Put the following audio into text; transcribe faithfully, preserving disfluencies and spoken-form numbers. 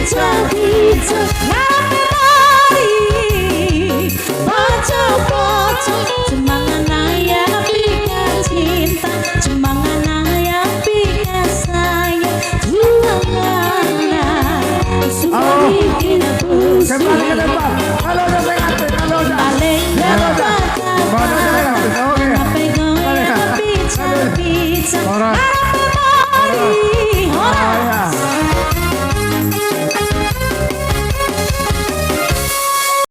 Bincang-bincang, ngape mari pocong-pocong, cuma ngana ya pika cinta, cuma ngana ya pika sayang, cuma ngana suka bikin pusing. Kembali ke depan. Kalau udah saya ngapain? Kalau udah. Balik ke kata, ngape goyang bincang-bincang.